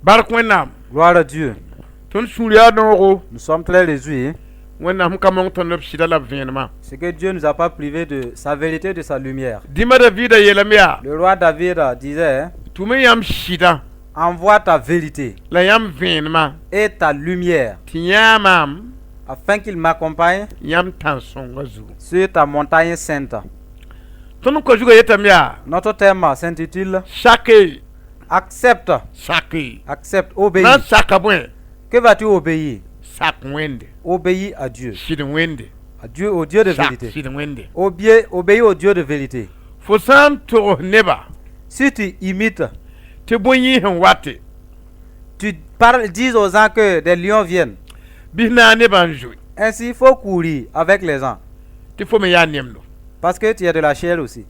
Bark Wẽnnaam. Gloire à Dieu. Tõnd sũur yaa noogo. Nous sommes très réjouis. Wẽnnaam sẽn ka mong tõnd b sɩda la b vẽenemã. Ce que Dieu nous a pas privé de sa vérité, de sa lumière. Dĩma Davida yeelame yaa: Le roi David disait: tʋm yãmb sɩda Envoie ta vérité la yãmb vẽenemã et ta lumière tɩ yãa maam afin qu'il m'accompagne yãmb tãn-sõngã zugu. Sur ta montagne sainte. Tõnd ko zugã yetame yaa: Notre thème s'intitule Sake. Accepte, Sake. Accepte, obéis. Na n saka bõe? Que vas-tu obéir? Sak Wẽnde. Obéis à Dieu. Sɩd Wẽnde. À Dieu, au Dieu de Sak vérité. sɩd Wẽnde. Obéis, obéis au Dieu de vérité. Fo sã n togs neba Si tu imites, tɩ bõe-yĩs n wate, tu parles, dis aux gens que des lions viennent. Bɩs naag nebã n zoe. Ainsi, il faut courir avec les gens. Tɩ fo me yaa nemdo. Parce que tu es de la chair aussi.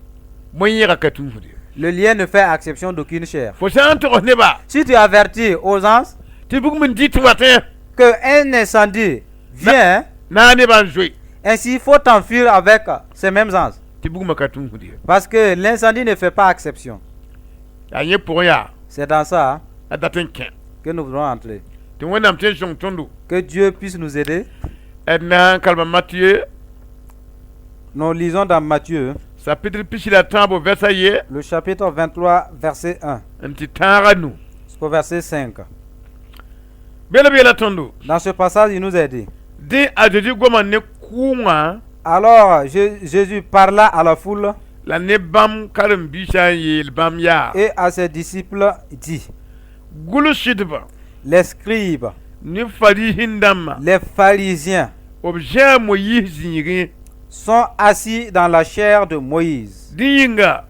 Bõe-yẽga ka tũusde. Le lion ne fait exception d'aucune chair. Fo sã n togs neba Si tu avertis aux gens tɩ bugum n dɩt watẽ, que un incendie vient, naag nebã n zoe. Ainsi il faut t'enfuir avec ces mêmes anges. Tɩ bugmã ka tũusd ye. Parce que l'incendie ne fait pas exception. Yaa yẽ pʋgẽ yaa C'est dans ça a dat n kẽ que nous voulons entrer. Tɩ Wẽnnaam tɩ n sõng tõndo. Que Dieu puisse nous aider. D na n kalma Mathieu Nous lisons dans Matthieu, chapitre 23 verset ye le chapitre 23, verset 1 n tɩ tãag a nu. Jusqu'au verset 5. Bela b yeela tõndo. Dans ce passage, il nous est dit: Dẽ a Zezi goma ne kʋʋngã Alors Jésus parla à la foule la ne bãmb karen-biisã n yeel bãmb yaa: et à ses disciples, dit: Gʋls-sɩdbã Les scribes, ne Fariisẽ-dãmbã les pharisiens b zãa Moyiis zĩigẽ. Sont assis dans la chaire de Moïse. Dẽ yĩnga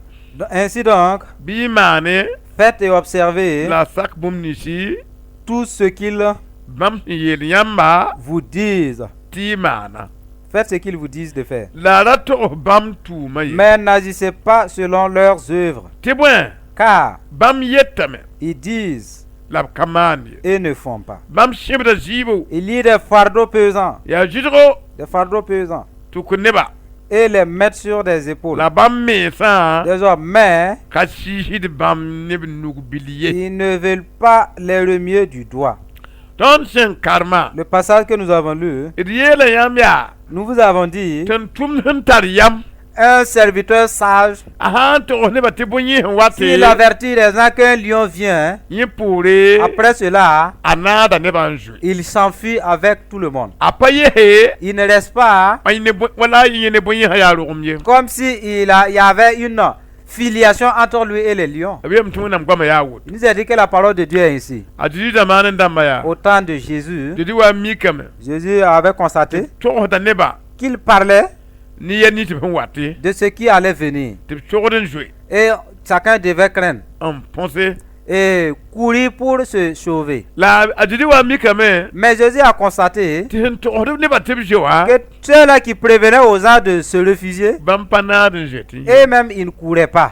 Ainsi donc, bɩ y maane faites et observez la sak bũmb ninsi tout ce qu'ils bãmb sẽn yeel yãmba vous disent. Tɩ y maana. Faites ce qu'ils vous disent de faire. La a ra togs bãmb tʋʋmã ye. Mais n'agissez pas selon leurs œuvres, Tɩ bõe car bãmb yetame ils disent la b ka maan ye. Et ne font pas. Bãmb sẽbda zɩɩbo Il y a des fardeaux pesants, yaa zɩsgo des fardeaux pesants, tɩ kõ neba et les mettent sur des épaules la bãmb mensã des hommes, mais ka sɩɩsd bãmb ne b nug-bil ye. Ils ne veulent pas les remuer du doigt. Tõnd sẽn karema Le passage que nous avons lu, d yeela yãmb yaa nous vous avons dit, tɩ n tʋmd sẽn tar yam un serviteur sage, a sã n togs nebã tɩ bõe-yĩs n wate, s'il avertit les gens qu'un lion vient, yẽ poore après cela, a naada nebã n zoe. Il s'enfuit avec tout le monde. A pa yese Il ne reste pas wala yẽ ne bõe-yĩsã yaa rogem ye. Comme si il y avait une filiation entre lui et les lions. B yeelame tɩ Wẽnnaam goamã yaa woto. Il nous a dit que la parole de Dieu est ici. A Zezi zamaan n dãmba yaa Au temps de Jésus, Zezi wa n mikame Jésus avait constaté togsda neba qu'il parlait ne yɛl nins b sẽn wate de ce qui allait venir. Tɩ b sogd n zoe. Et chacun devait craindre n põse et courir pour se sauver. La a Zezi wa n mikame Mais Jésus a constaté tɩ sẽn togsd nebã tɩ b zoe wã que ceux-là qui prévenaient aux gens de se réfugier, bãmb pa naad n zoe tɩ et même ils ne couraient pas.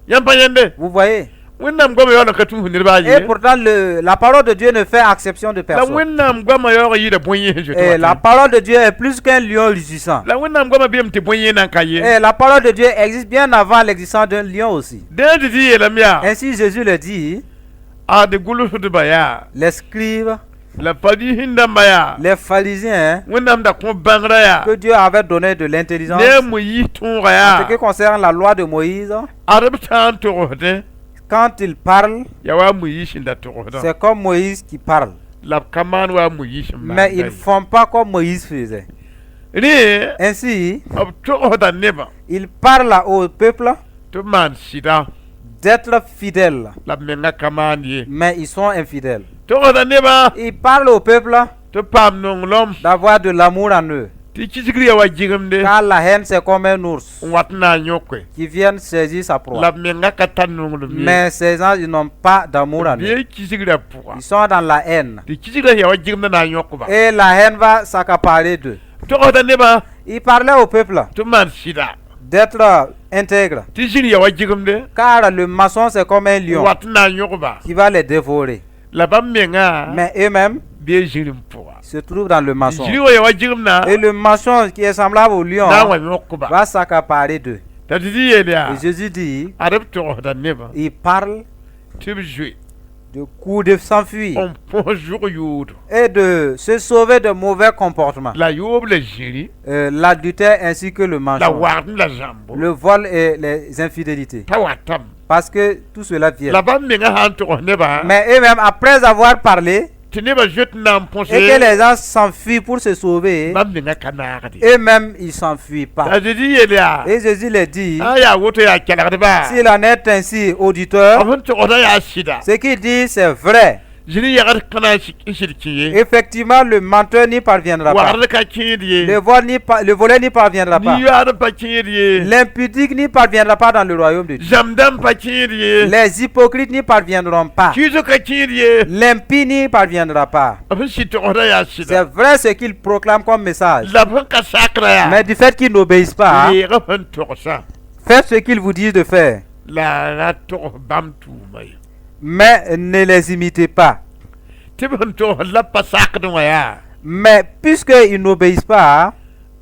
Yãmb pa yẽnde. Vous voyez? Wẽnnaam goamã yaool n ka tũus ned baa Et ye. Pourtant, la parole de Dieu ne fait exception de La personne. Wẽnnaam goamã yaoog yɩɩda bõe-yẽs n zoe Et la parole de Dieu est plus qu'un lion rugissant. La Wẽnnaam goamã beem tɩ bõe-yẽ nan ka ye. Et la parole de Dieu existe bien avant l'existence d'un lion aussi. Dẽ Zezi yeelame yaa Ainsi, Jésus le dit, a d gʋlsdbã yaa les scribes, la Fariisẽ-dãmbã yaa les pharisiens, Wẽnnaam da kõ bãngrã yaa que Dieu avait donné de l'intelligence ne a Moyiis tõoga en yaa ce qui concerne la loi de Moïse. Ad b sã n togsdẽ Quand il parle, yaa wa a Moyiis sẽn da togsdã c'est comme Moïse qui parle. La b ka maan wa a Moyiis sẽn Mais ils ne font pas comme Moïse faisait. Rẽ Ainsi, b togsda nebã il parle au peuple tɩ b maan sɩda d'être fidèles, la b menga ka maan ye. Mais ils sont infidèles. Togsda nebã Il parle au peuple tɩ b paam nonglem d'avoir de l'amour en eux. Tɩ kisgr yaa wa gɩgemde Car la haine, c'est comme un ours n wat n na n yõke qui vient saisir sa proie. La b menga ka tar nonglem ye. Mais ces gens, ils n'ont pas d'amour en eux. Bee kisgrã pʋga Ils sont dans la haine. Tɩ kisgrã yaa wa gɩgemdã na n yõkba. Et la haine va s'accaparer d'eux. Togsda nebã Il parlait au peuple tɩ b maan sɩda d'être intègre. Tɩ zĩr yaa wa gɩgemde Car le maçon, c'est comme un n lion wat n na n yõkba qui va les dévorer. La bãmb menga Mais eux-mêmes bee zĩr n pʋga se trouvent dans le mensonge. Zĩr wa yaa wa gɩgemdã Et le mensonge qui est semblable au lion na n wa yõkba va s'accaparer d'eux. T'a Zezi yeel yaa Et Jésus dit, ad b togsda nebã il parle tɩ b zoe De courir, de s'enfuir n põs zʋg yoodo et de se sauver de mauvais comportements. La yoob la zĩri L'adultère ainsi que le la mensonge, wagd la zãmbo le vol et les infidélités. T'a watame Parce que tout cela vient. La bãmb menga sã n togs nebã Mais eux-mêmes, après avoir parlé, tɩ nebã zoet n na n põse et que les gens s'enfuient pour se sauver, bãmb menga ka naagde eux-mêmes, ils s'enfuient pas. La Zezi yeel yaa Et Jésus les dit, sã n yaa woto yaa kelgdba s'il en est ainsi, auditeur, b sẽn togsdã yaa sɩda ce qu'il dit, c'est vrai. Zĩri yagd kãna n sɩd kẽ ye Effectivement, le menteur n'y parviendra pas. Wagd ka kẽed ye Le voleur n'y parviendra pas. Nin-yoaad pa kẽed ye L'impudique n'y parviendra pas dans le royaume de Dieu. Zãmb-dãmb pa kẽed ye Les hypocrites n'y parviendront pas. Kiisg ka kẽed ye L'impie n'y parviendra pas. B sẽn sɩd togsdã yaa C'est sɩda vrai ce qu'il proclame comme message. La b sẽn ka sakra yaa Mais du fait qu'ils n'obéissent pas, reega sẽn togsã faites ce qu'ils vous disent de faire. La ra togs bãmb tʋʋma ye Mais ne les imitez pas. Tɩ b sẽn togsd la b pa sakd wã yaa Mais puisqu'ils n'obéissent pas,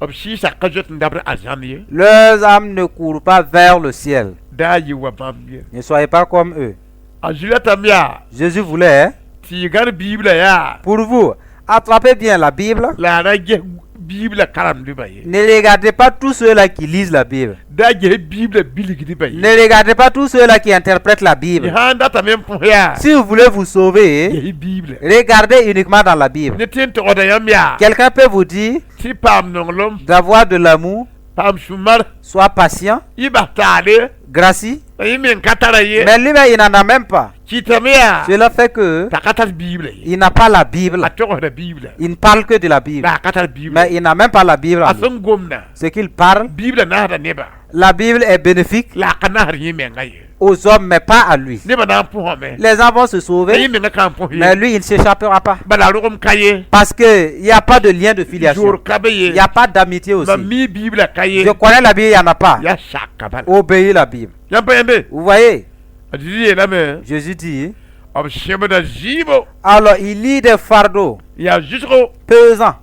b sɩɩsa ka zoet n dabd arzãn ye leurs âmes ne courent pas vers le ciel. Daa yɩ wa bãmb ye Ne soyez pas comme eux. A Zezi ratame yaa Jésus voulait, hein, tɩ y gãd Biiblã yaa pour vous, attrapez bien la Bible. La a ra ges Biiblã karemdbã ye Ne regardez pas tous ceux-là qui lisent la Bible. Da ges Biiblã bilgdbã ye Ne regardez pas tous ceux-là qui interprètent la y Bible. sã n datame n põs yaa Si vous voulez vous sauver, ges Biiblã regardez uniquement dans la Bible. ne tɩ n togsda yãmb yaa Quelqu'un peut vous dire tɩ paam nonglem d'avoir de l'amour, paam sũ-mar sois patient, y bas taale gracie, la yẽ meng ka tara ye mais lui-même, il n'en a même pas. Kɩtame yaa Cela fait que t'a ka tar Biiblã ye il n'a pas la Bible. A togsda Biiblã Il ne parle que de la Bible. La a ka tar Biiblã Mais il n'a même pas la Bible en a lui. Sẽn gomda Ce qu'il parle, Biiblã nasda nebã la Bible est bénéfique la a ka nasd yẽ menga ye aux hommes, mais pas à lui. Nebã na n pʋsame Les gens vont se la sauver, yẽ menga ka n põs mais ye lui, il ne s'échappera pas. Bala rogem ka ye Parce qu'il n'y a pas de lien de filiation. Zoor ka be ye Il n'y a pas d'amitié aussi. Mam mi Biiblã ka ye Je connais la Bible, il n'y en a pas. Yaa saka bala Obéis la Bible. Yãmb pa yãmbe Vous voyez, a Zezi yeelame Jésus dit, b sẽbda zɩɩbo alors il lie des fardeaux yaa zʋsgo pesants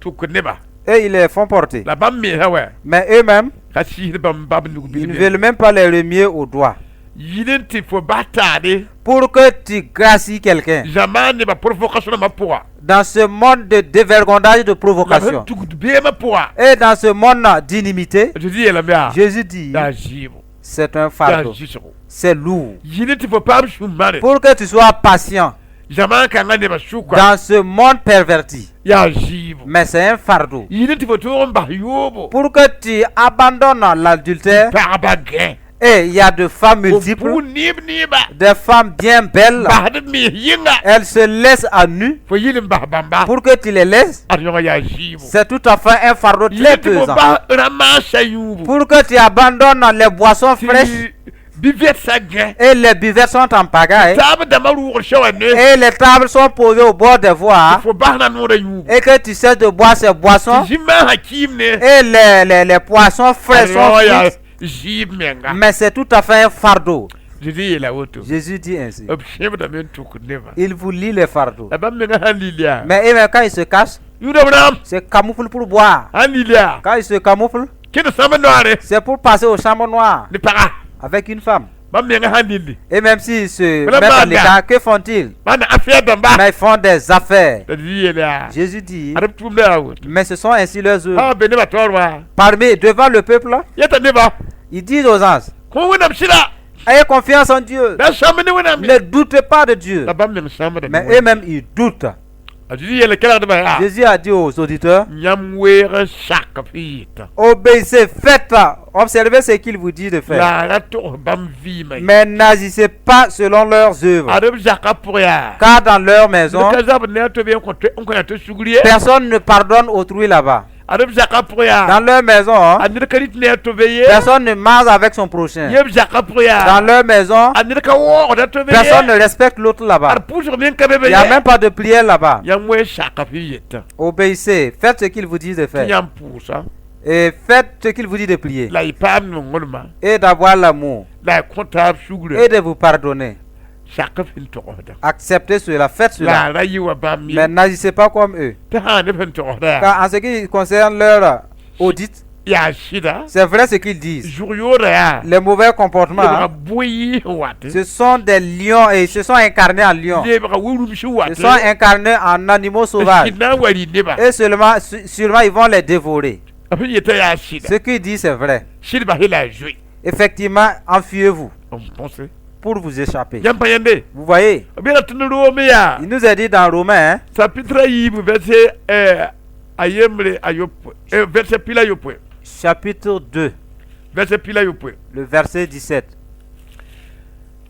tʋk neba et ils les font porter. La bãmb mensã wɛ Mais eux-mêmes, ka sɩɩsd bãmb bab nug ils ne bilm veulent même pas les remuer au doigt. Yɩl n tɩ fo bas taade Pour que tu gracies quelqu'un. Zãma nebã provocation rãmbã pʋga Dans ce monde de dévergondage et de la provocation. sẽn tugd beemã pʋga Et dans ce monde d'inimité, a Zezi yeelame yaa Jésus dit, yaa zɩɩbo c'est un yaa fardeau. zʋsgo C'est lourd. Yɩl n tɩ fo paam sũ-mare Pour que tu sois patient zãma kãngã nebã sʋka dans ce monde perverti. Yaa zɩɩbo Mais c'est un fardeau. Yɩl n tɩ fo tõog n bas yoobo Pour que tu abandonnes l'adultère, pagba gẽ et il y a de femmes fo multiples, pʋʋ neeb neeba des femmes bien belles, basd mens yɩnga elles se laissent à nu fo yɩl n bas bãmba pour que tu les laisses. Ad yõga yaa zɩɩbo C'est tout à fait un fardeau yɩl très n tɩ fo pesant. bas ramaasã yũubu Pour que tu abandonnes les boissons fraîches tɩ buvette gẽ et les buvettes sont en pagaille taab dãmbã rʋʋgd sã ne et les tables sont posées au bord des voies fo bas na noorã yũubu et que tu cesses de boire ces boissons tɩ zĩ-maasã kiim ne et les poissons frais sont yõ yaa frites. Zɩɩb menga Mais c'est tout à fait un fardeau. Zezi yeela woto Jésus dit ainsi. B sẽbdame n tʋkd nebã Il vous lie les fardeaux. La bãmb menga sãn lil yaa Mais eux-mêmes, quand ils se cachent, yʋʋda b rãmb se camouflent pour boire. Sãn lil yaa Quand ils se camouflent, kẽnd sãmb noare c'est pour passer aux chambres noires ne paga avec une femme. Bãmb menga sãn lilli Et même s'ils se Voilà, mettent à manga. l'écart, que font-ils? Maana affaire dãmba Mais ils font des affaires. La Zezi yeela yaa Jésus dit, ad b tʋʋmda yaa woto mais ce sont ainsi leurs œuvres. sã n be nebã taoor wa Parmi, devant le peuple, yeta neba ils disent aux anges, kõ Wẽnnaam sɩda ayez confiance en Dieu. Da sãmb ne Wẽnnaam Ne doutez pas de Dieu. La bãmb meng sãmbda Mais eux-mêmes, ils doutent. A Zezi yeela kelgdbã yaa Jésus a dit aux auditeurs, yãmb weeg n sak f yɩta obéissez, faites, observez ce qu'il vous dit de faire. La a ra togs bãmb vɩɩmã ye Mais n'agissez pas selon leurs œuvres. Ad b zakã pʋg yaa Car dans leur maison, ka zabd ne a to-be n kõ yaa tɩ sugr ye personne ne pardonne autrui là-bas. Ad b zakã pʋg yaa Dans leur maison, hein, a ned ka rɩt ne a to-be ye personne ne mange avec son prochain. Yeb zakã pʋg yaa Dans leur maison, a ned ka waoogd a to-be personne ne ye respecte l'autre là-bas. Ad pʋʋsg meng ka be be Il n'y a ye même pas de prière là-bas. Yãmb weeg saka f yetã Obéissez, faites ce qu'il vous dit de tɩ faire. Yãmb pʋʋsa Et faites ce qu'il vous dit de prier. La y paam nonglmã Et d'avoir l'amour. La y kõ taab sugre Et de vous pardonner. Sak f sẽn togsda Acceptez cela, faites la cela. a ra yɩ wa bãmb ye Mais n'agissez pas comme eux. Tɩ sã ne sẽn togsda yaa Car en ce qui concerne leur audit, Yaa sɩda. C'est vrai ce qu'ils disent. Zʋg yooda yaa. Les mauvais comportements, Lebga hein, bʋ sẽn wat. Ce sont des lions et ils se sont incarnés en lions. Lebga wi-rubs sẽn wat. Ils sont incarnés en animaux sauvages. Sɩd na n wa rɩ neba. Et seulement ils vont les dévorer. B sẽn yeta yaa sɩda. Ce qu'ils disent, c'est vrai. Sɩd bas la a zoe. Effectivement, enfuyez-vous N põse. Pour vous échapper. Yãmb pa yẽnde. Vous voyez, B yeela tõnd Room yaa. Il nous a dit dans Romains, hein, Chapitre a yiibu verset a yembre a yopoe verset pila yopoe. Chapitre 2, Verset pila yopoe. Le verset 17.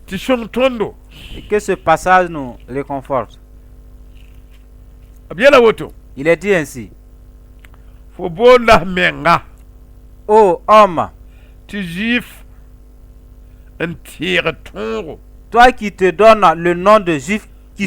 Tɩ sõng tõndo. Et que ce passage nous réconforte. B yeela woto. Il est dit ainsi. Fo boonda f menga. Ô homme, Tɩ juif n tẽeg tõogo. Toi qui te donnes le nom de juif, qui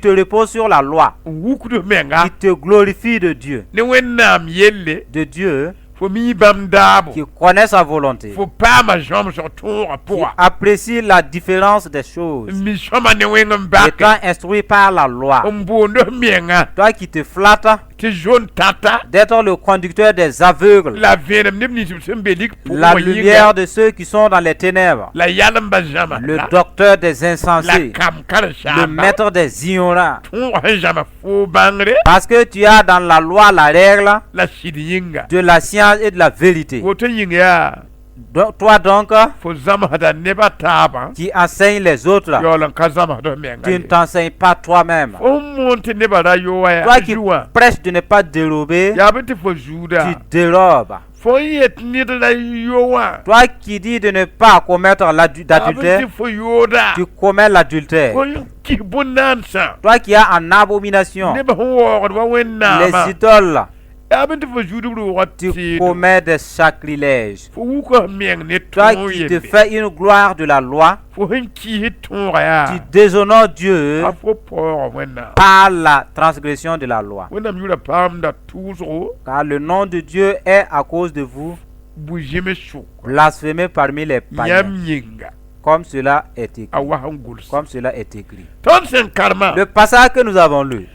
te repose sur la loi, N wukd f menga. Qui te glorifie de Dieu, Ne Wẽnnaam yelle. De Dieu, Fo mi bãmb daabo. Qui connaît sa volonté, Fo paama zãmsg tõogã qui pʋga. Apprécie la différence des choses, N mi sõma ne wẽng n bake. Étant instruit par la loi, N boond f menga. Toi qui te flattes Tɩ zõn tata. D'être le conducteur des aveugles, La vẽenem neb nins b sẽn be lik pʋgẽ la wã yĩnga. Lumière de ceux qui sont dans les ténèbres, La yalembã zãma. Le docteur des La insensés, kam le karen-saamba. Maître des ignorants, Tõogã sẽn zãma fo bãngre. Parce que tu as dans la loi la règle La sɩd yĩnga. De la science et de la vérité. Woto yĩng yaa. Donc, toi donc, Fo zãmsda nebã taabã. Qui enseignes les autres, Yaool n ka zãmsd f menga tu ne ye. T'enseignes pas toi-même. Fo n moon tɩ nebã ra yo wa Toi qui zu wã. Prêches de ne pas dérober, Yaa bɩ tɩ fo zuuda. Tu dérobes. Fo n yet ned ra yo wã. Toi qui dis de ne pas commettre Yaa bɩ d'adultère, tɩ fo yooda. Tu commets l'adultère. Fo n kis bõn-naansã. Toi qui as en abomination Neb sẽn waoogd wa Wẽnnaamã. Les idoles, Yaa bɩ tɩ fo zuudb roogã tu teedo. Commets des sacrilèges. Fo wuka f meng ne Toi tõog qui te yelle. Fais une gloire de la loi, Fo sẽn kiis tõoga yaa. Tu déshonores Dieu A fo paooga Wẽnnaam. Par la transgression de la loi. Wẽnnaam yʋʋra paamda tʋʋsgo. Car le nom de Dieu est à cause de vous Bu-zẽms sʋk. Blasphémé parmi les païens, Yãmb yĩnga. Comme cela est écrit. A wa sẽn gʋls. Comme cela est écrit. Tõnd sẽn karema. Le passage que nous avons lu,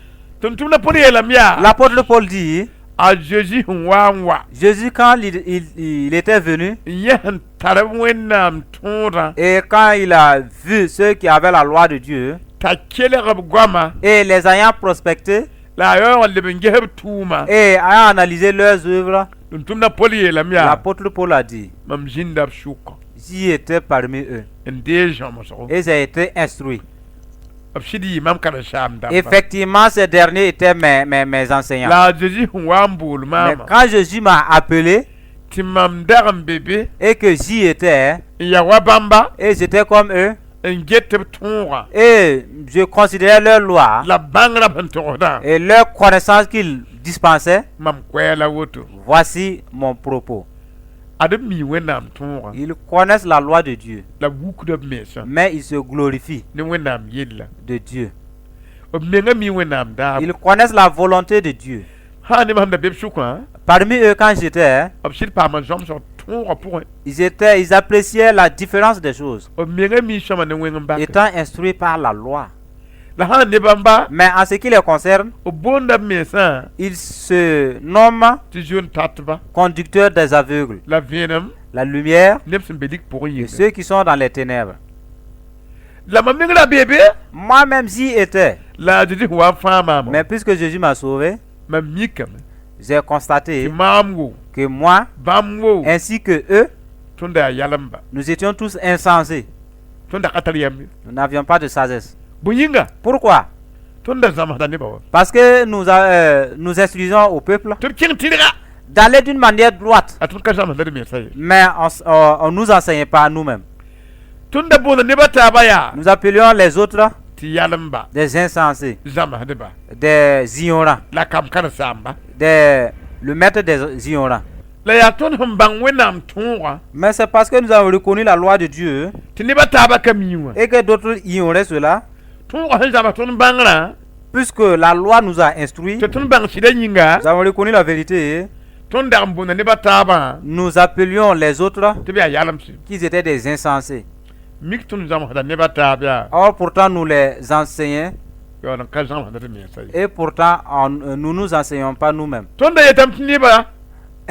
Tʋm-tʋmdã Pol yeelame yaa. L'apôtre Paul dit, A Zeezi sẽn wa n wa. Jésus, quand il était venu, N yẽ sẽn tar b Wẽnnaam tõodã. Et quand il a vu ceux qui avaient la loi de Dieu, T'a kelg b goama. Et les ayant prospectés, La a yaoog n leb n ges b tʋʋma. Et ayant analysé leurs œuvres, Tʋm-tʋmdã Pol yeelame yaa. L'apôtre Paul a dit, Mam zĩnda b sʋka. J'y étais parmi eux, N deeg zãmsgo. Et j'ai été instruit. B sɩd yɩ mam karen-saam-dãmba. Effectivement, ces derniers étaient mes enseignants. La a Zeezi sẽn wa n bool Mais maamã. Quand Jésus m'a appelé, Tɩ mam dag n be be. Et que j'y étais, N ya wa bãmba. Et j'étais comme eux, N get b tõogã. Et je considérais leur loi La bãngrã sẽn togsdã. Et leur connaissance qu'ils dispensaient, Mam koɛɛ la woto. Voici mon propos. Ad b mi Wẽnnaam tõogã. Ils connaissent la loi de Dieu, La b wukda b mensã. Mais ils se glorifient Ne Wẽnnaam yella. De Dieu. B menga mi Wẽnnaam daabo. Ils connaissent la volonté de Dieu. Sã neb sẽn da be b sʋkã. Parmi eux, quand j'étais, B sɩd paama zãmsg tõogã pʋgẽ. ils appréciaient la différence des choses, B menga mi sõma ne wẽng n bake. Étant instruits par la loi. La sã n ne bãmba. Mais en ce qui les concerne, B boonda b mensã. Ils se nomment Tɩ zoen tatba. Conducteurs des aveugles, La vẽenem. La lumière Neb sẽn be lik pʋgẽ de yĩnga. Ceux qui sont dans les ténèbres. La mam meng ra bee be. Moi-même, j'y étais. La a Zeezi sẽn wa n fãag maamã. Mais puisque Jésus m'a sauvé, Mam mikame. J'ai constaté Tɩ maam wo. Que moi, Bãmb wo. Ainsi que eux, Tõnd yaa yalemba. Nous étions tous insensés. Tõnd da ka tar yãmb ye. Nous n'avions pas de sagesse. Bõe yĩnga. Pourquoi? Tõnd da zãmsda nebã wa. Parce que nous instruisons au peuple Tɩ b kẽng tɩrga. D'aller d'une manière droite. A tõnd ka zãmsda d mensã ye. Mais on ne nous enseignait pas à nous-mêmes. Tõnd da boonda nebã taabã yaa. Nous appelions les autres Tɩ yalemba. Des insensés, Zãmsdba. Des ignorants, La kam karen-saamba. Le maître des ignorants. La yaa tõnd sẽn bãng Wẽnnaam tõogã. Mais c'est parce que nous avons reconnu la loi de Dieu Tɩ nebã taabã ka mi wã. Et que d'autres ignoraient cela, Tõogã sẽn zãms tõnd bãngrã. Puisque la loi nous a instruits, Tɩ tõnd bãng sɩdã yĩnga. Nous avons reconnu la vérité, Tõnd dag n boonda nebã taabã. Nous appelions les autres Tɩ b yaa yalemse. Qu'ils étaient des insensés. Mik tõnd zãmsda nebã taab yaa. Or, pourtant, nous les enseignons Yaool n ka zãmsda d mensã ye. Et pourtant, nous nous enseignons pas nous-mêmes. Tõnd da yetame tɩ nebã.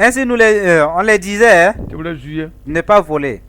Ainsi, on les disait, hein, tɩ b ra zu ye. Ne pas voler.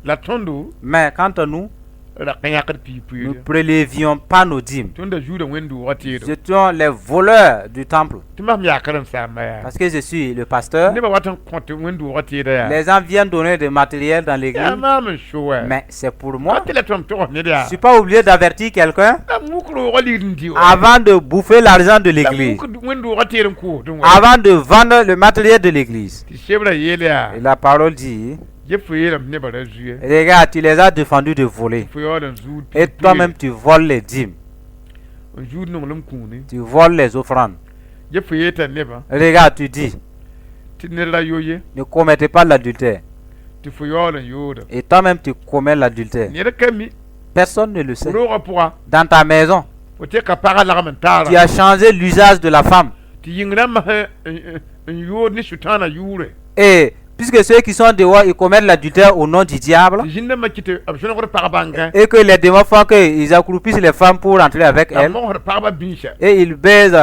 La tõndo Mais quant à nous, ra ka yãkd nous ne piig-pueere. prélevions pas nos dîmes. Tõnd da zuuda wẽnd-doogã teedo. Nous étions les voleurs du temple. Tɩ masem yaa karen-saamba yaa. Parce que je suis le pasteur. Nebã wat n kõt wẽnd-doogã teeda yaa. Les gens viennent donner des matériels dans l'église. Yaa maam n so wɛ. Mais c'est pour moi. Tɩ la tõm togs ned Je yaa. ne suis pas obligé d'avertir quelqu'un La muk roogã ligd n dɩ wɛ. avant de bouffer l'argent de La l'église. muk wẽnd-doogã teed n koosdẽ wɛ. Avant de vendre le matériel de l'église. Tɩ sebrã yeel yaa. Et la parole dit, Ye fo yeelame tɩ nebã ra zu ye. Regarde, tu les as défendus de voler. Fo yaool n zuud Et toi-même, tu voles les dîmes. N zuud nonglem kũuni. Tu voles les offrandes. Ye fo yeeta nebã Regarde, tu dis, tɩ ned ra yo ye. Ne commettez pas l'adultère. Tɩ fo yaool n yooda. Et toi-même, tu commets l'adultère. Ned ka mi. Personne ne le sait. Roogã pʋga. Dans ta maison, Fo teka pagã lagm n tu taara. As changé l'usage de la femme. Tɩ yĩng rãmbã sẽn n yood ne sʋtãanã yʋʋre. Et puisque ceux qui sont dehors, ils commettent l'adultère au nom du diable, Tɩ zĩn-dãmbã kɩ tɩ b sõnegd pag bãngã. Et que les démons font qu'ils accroupissent les femmes pour entrer avec La elles, mogsd pagbã bĩnsa. Et ils baisent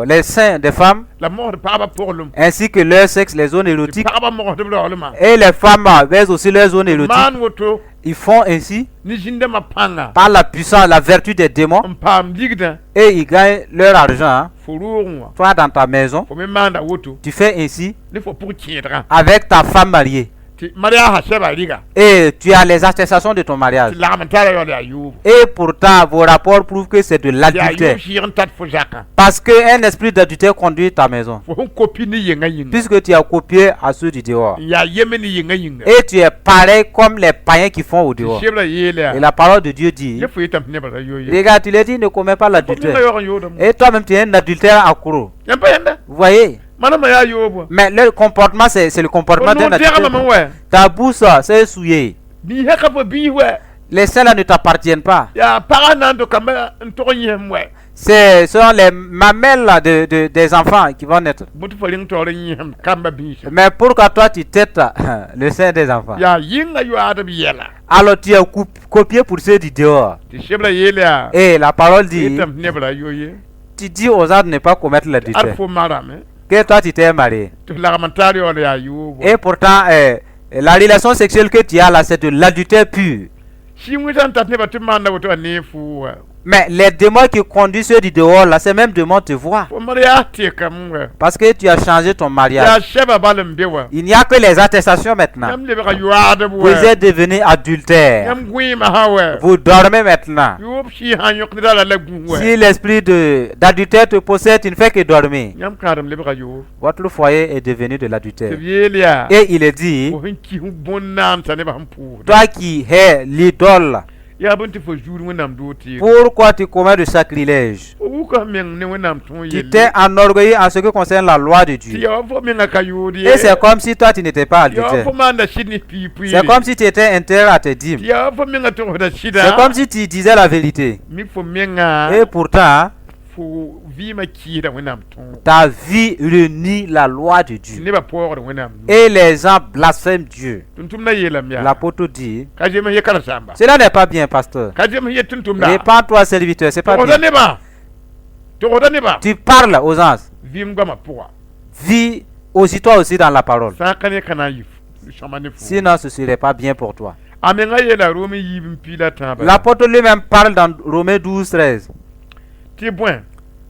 les seins des femmes, La mogsd pagbã poglem. Ainsi que leur sexe, les zones Tɩ érotiques, pagbã mogsd b raoolmã. Et les femmes baisent aussi leurs zones érotiques. Maan woto. Ils font ainsi Ne zĩn-dãmbã pãnga. Par la puissance, la vertu des démons, N paam ligdã. Et ils gagnent leur argent, hein. Fo roogẽ wã. Toi, dans ta maison, Fo me maanda woto. Tu fais ainsi Ne fo pʋg kẽedgã. Avec ta femme mariée. Tɩ mariaasã sɛba rɩga. Et tu as les attestations de ton mariage. Tɩ lagm n tara yaool yaa yoobo. Et pourtant, vos rapports prouvent que c'est de Yaa l'adultère. yoob sɩɩg n tat fo zakã. Parce qu'un esprit d'adultère conduit ta maison. Fo sẽn kopi ne yenga yĩnga. Puisque tu as copié à ceux du dehors. N yaa yeme ne yenga yĩnga. Et tu es pareil comme les païens qui font au Tɩ dehors. sebrã yeel yaa. Et la parole de Dieu dit, Ye fo yetame tɩ nebã ra yo ye. Regarde, tu l'as dit, ne commets pas Fo l'adultère. ninga yaoog n yoodame. Et toi-même, tu es un adultère accro. Yãmb pa yẽnda. Vous voyez? Manamã yaa yoobo. Mais le comportement, c'est le comportement d'un Fo noor dɛgmame adultère. wɛ. Ta bouche, c'est souillé. Biisã ka fo biis wɛ. Les seins là ne t'appartiennent pas. Yaa pagã na n do kambã n tog n yẽsem wɛ. Ce sont les mamelles là, des enfants qui vont naître. Bõe tɩ fo rẽng taoor n yẽsem kambã biisã. Mais pourquoi toi tu têtes le sein des enfants? Yaa yɩnga yoaadb yɛla. Alors tu as copié pour ceux du dehors. Tɩ sebrã yeel yaa. Et la parole dit, Yetame tɩ neb ra yo ye. Tu dis aux gens de ne pas commettre Ad l'adultère. Fo marame. Que toi tu t'es marié. Tɩ f lagm n taar yaool yaa yoobo. Et pourtant, la relation sexuelle que tu as là, c'est de l'adultère pur. Sɩ wẽsã n tat nebã tɩ b maanda woto a nee fʋʋ wɛ. Mais les démons qui conduisent ceux du dehors là, ces mêmes démons te voient. Fo mariaas tekame wɛ. Parce que tu as changé ton Yaa mariage. sɛba bal n be wɛ. Il n'y a que les attestations maintenant. Yãmb lebga yoaadb Vous wɛ. Êtes devenu adultère. Yãmb gõeemã sã wɛ. Vous dormez maintenant. Yoob sɩɩ sã n yõkd rala la gũus wɛ. Si l'esprit d'adultère te possède, tu ne fais que dormir. Yãmb kãadem lebga yoob. Votre foyer est devenu de Tɩ l'adultère. B yeel yaa. Et il est dit, Fo sẽn kis bõn-naamsã nebã sẽn pʋʋsda. Toi qui hais l'idole, Yaa bõe tɩ fo zuud wẽnnaam doog teego. Pourquoi tu commets le sacrilège? Fo wuka meng ne wẽnnaam tõog Tu yelle. T'es enorgueilli en ce qui concerne la loi de Tɩ Dieu. yaa wa fo menga ka yood ye. Et c'est comme si toi tu n'étais pas Yaa wa adultère. Fo maanda sɩd ne piig-puiire. C'est comme si tu étais intègre à tes dîmes. Tɩ yaa wa fo menga togsda sɩda. C'est comme si tu disais la vérité. Mi fo menga. Et pourtant, Fo vɩɩmã kiisda wẽnnaam tõog. Ta vie renie la loi de Tɩ Dieu. Nebã paoogd wẽnnaam. Et les gens blasphèment Dieu. Tʋm-tʋmdã yeelame yaa. L'apôtre dit, Ka zems ye karen-saamba. Cela n'est pas bien, pasteur. Ka zems ye tʋm-tʋmda. Répands-toi, serviteur, c'est pas Togsda bien. nebã. Togsda nebã. Tu parles aux anges. Vɩɩm goamã pʋga. Vis aussi toi aussi dans la parole. Sã n ka ne ka na n yɩ sõma ne fo. Sinon, ce ne serait pas bien pour toi. A menga yeela Rom yiib n piila tãabã. L'apôtre lui-même parle dans Romains 12, 13. Tɩ bõe.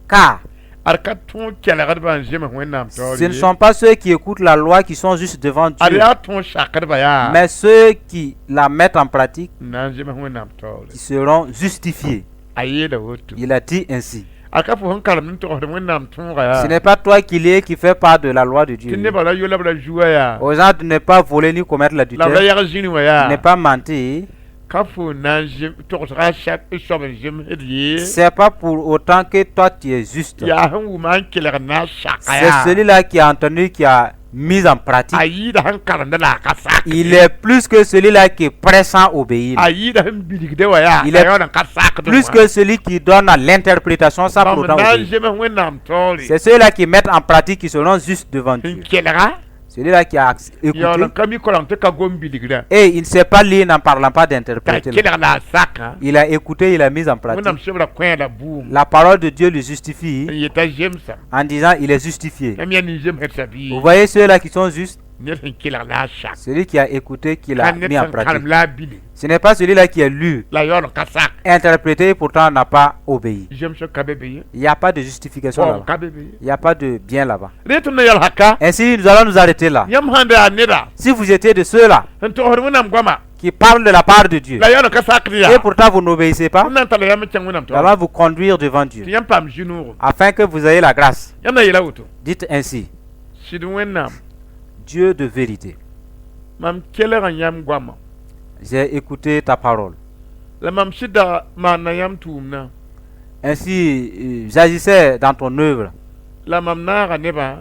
Car Ad ka tõog kelgdbã n zems wẽnnaam taoor ce ne ye. Sont pas ceux qui écoutent la loi qui sont juste devant Ad Dieu, yaa tõog sakdba yaa. Mais ceux qui la mettent en pratique N na n zems wẽnnaam taoore. Qui seront justifiés. A yeela woto. Il a dit ainsi. A ka fo sẽn karem n togsd wẽnnaam tõoga yaa. Ce n'est pas toi qui l'es qui fait part de la loi de Tɩ Dieu. Nebã ra yo la b ra zua yaa. Aux gens de ne pas voler ni commettre La b ra l'adultère, yag zĩni wã yaa. Ne pas mentir. Ka fo na n zem togsga sab soab n zemsd ye. C'est pas pour autant que toi tu es juste. Yaa sẽn wʋma n kelg na n saka C'est yaa. Celui-là qui a entendu, qui a mis en pratique. A yɩɩda sẽn karemda la a ka sak. Il est plus que celui-là qui est pressant à obéir. A yɩɩda sẽn bilgde wã yaa. Il A est yaool n ka sakd. plus que celui qui donne l'interprétation sans pour Bãmb autant na n obéir. zems wẽnnaam taoore. C'est ceux-là qui mettent en pratique qui seront justes devant Sẽn Dieu. kelga. Celui-là qui a écouté Yaool n ka mi korang tɩ ka gom bilgrã. Et il ne sait pas lire n'en parlant pas T'a d'interpréter. Kelg la a saka. Il a écouté, il a mis en pratique. Wẽnnaam sebra kõ la buum. La parole de Dieu le justifie N yeta zemsa. En disant il est justifié. Yãmb yaa nin-zemsdã bɩ. Vous voyez ceux-là qui sont justes, Ned sẽn kelg la a sak. Celui qui a écouté, qui l'a Ka ned mis en sẽn karem pratique. La a bili. Ce n'est pas celui-là qui a lu, La yaool n ka sak. Interprété et pourtant n'a pas obéi. Zemsg ka be be ye. Il n'y a pas de justification Paoog là-bas. Ka be be ye. Il n'y a pas de bien là-bas. Rẽ tɩ na yɛl haka. Ainsi, nous allons nous arrêter là. Yãmb sãn da yaa neda. Si vous étiez de ceux-là Sẽn togsd Wẽnnaam goama. Qui parlent de la part de Dieu, La yaool n ka sakd et yaa. Pourtant vous n'obéissez pas, Wẽnnaam talla yãmb n kẽng Wẽnnaam nous allons vous conduire devant Dieu, Tɩ yãmb paam zu-noogo. Afin que vous ayez la grâce. Yãmb na yeela woto. Dites ainsi, Sɩd Wẽnnaam. Dieu de vérité, Mam kelga yãmb goamã. J'ai écouté ta parole. La mam sɩda maana yãmb tʋʋmdã. Ainsi, j'agissais dans ton œuvre. La mam naaga nebã.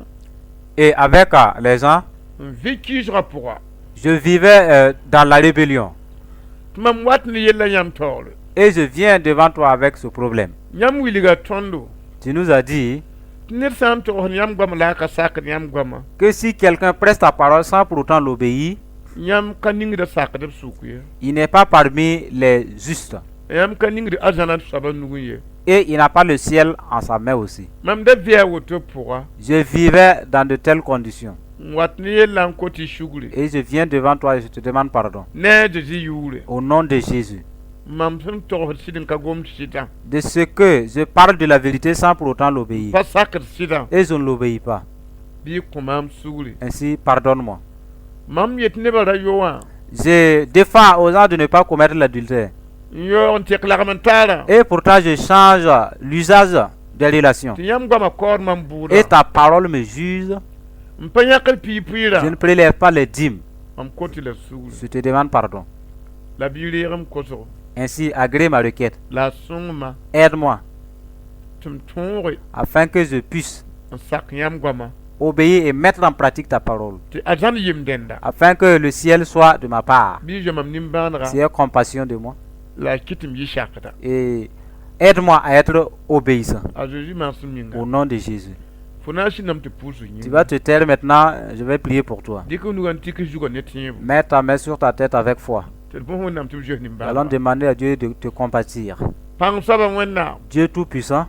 Et avec les gens, N vɩ kɩɩsgã pʋga. Je vivais dans la rébellion. Tɩ mam wat ne yella yãmb taoore. Et je viens devant toi avec ce problème. Yãmb wilga tõndo. Tu nous as dit Tɩ ned sã n togsd yãmb goam la a ka sakd yãmb goamã. Que si quelqu'un presse ta parole sans pour autant l'obéir, Yãmb ka ningda sakd b sʋk ye. Il n'est pas parmi les justes. Yãmb ka ningd arzãna soabã nugẽ ye. Et il n'a pas le ciel en sa main aussi. Mam da vɩa woto pʋga. Je vivais dans de telles conditions. N wat ne yella n kot y sugre. Et je viens devant toi et je te demande pardon. Ne a Zeezi yʋʋre. Au nom de Jésus. Mam sẽn togsd sɩd n ka gomd sɩdã. De ce que je parle de la vérité sans pour autant l'obéir. Pa sakd sɩdã. Et je ne l'obéis pas. Bɩ y kõ maam sugre. Ainsi, pardonne-moi. Mam yet nebã ra yo wã. Je défends aux gens de ne pas commettre l'adultère. N yaoog n tek lagm n taarã. Et pourtant, je change l'usage des relations. Tɩ yãmb goamã kaood mam bʋʋda. Et ta parole me juge. N pa yãkd piig-pʋɩɩrã. Je ne prélève pas les dîmes. Mam kot-y la sugre. Je te demande pardon. La bɩ y reeg m kosgo. Ainsi, agrée ma requête. La a sõng-ma. Aide-moi Tɩ m tõoge. Afin que je puisse N sak yãmb goamã. Obéir et mettre en pratique ta parole. Tɩ arzãn yem dẽnda. Afin que le ciel soit de ma part. Bɩ y zoe mam nimbãanega. Seigneur, compassion de moi. La a kɩt tɩ m yɩ sakda. Et aide-moi à être obéissant. A Zeezi maasem yĩnga. Au nom de Jésus. Fo na n sĩndame tɩ pʋʋsg Tu yĩnga. Vas te taire maintenant, je vais prier pour toi. Dɩk f nugã n tik zugã ne tẽebo. Mets ta main sur ta tête avec foi. Tɩ d bõs Wẽnnaam tɩ b zoes Nous allons nimbãanega. Demander à Dieu de te compatir. Pãng soabã Wẽnnaam. Dieu Tout-Puissant,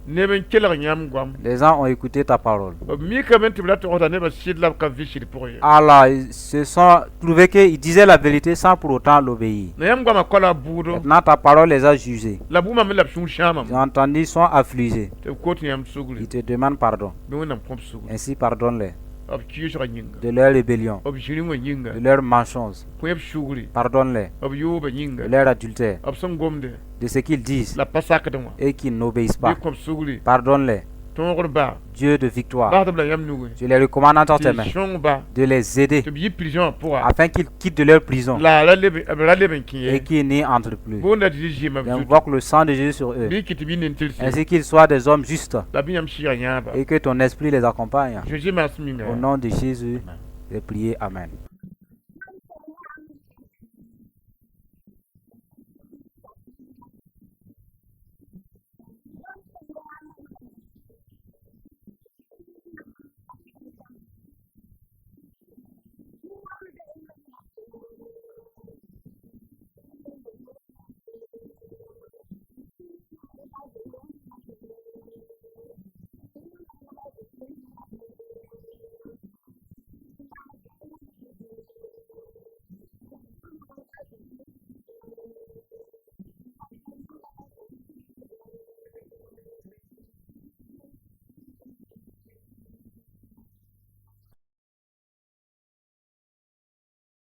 Neb n kelg yãmb goam. Les gens ont écouté ta parole. B mikame tɩ b ra togsda nebã sɩd la b ka vɩ sɩd pʋgẽ ye. Alors, ils se sont trouvés qu'ils disaient la vérité sans pour autant l'obéir. La yãmb goamã koala bʋʋdo. Maintenant, ta parole les a jugés. La bʋmame la b sũur sãamame. Ils ont entendu, ils sont affligés. Tɩ b kot yãmb sugre. Ils te demandent pardon. Bɩ Wẽnnaam kõ b sugre. Ainsi, pardonne-les B kɩɩsgã yĩnga. De leur rébellion, B zĩri wã yĩnga. De leur mensonge. Kõ b sugre. Pardonne-les B yoobã yĩnga. De leur adultère, B sẽn gomde. De ce qu'ils disent La pa sakdẽ wã. Et qu'ils n'obéissent Bɩ pas. Kõ b sugre. Pardonne-les. Tõogr ba. Dieu de victoire. Basd b la yãmb nugẽ. Je les recommande entre tes Tɩ mains sõng ba. De les aider Tɩ b yi prison pʋga. Afin qu'ils quittent de leur prison La a ra leb b ra leb n kẽ ye. Et qu'ils n'y entrent plus. Boonda tɩ zɩɩmã b zutu. J'invoque le sang de Jésus sur eux, Bɩ kɩt tɩ b yɩ nin-tɩrse. Ainsi qu'ils soient des hommes justes La bɩ yãmb sɩɩgã yãaba. Et que ton esprit les accompagne. Zeezi maasem yĩnga. Au nom de Jésus, j'ai prié. Amen.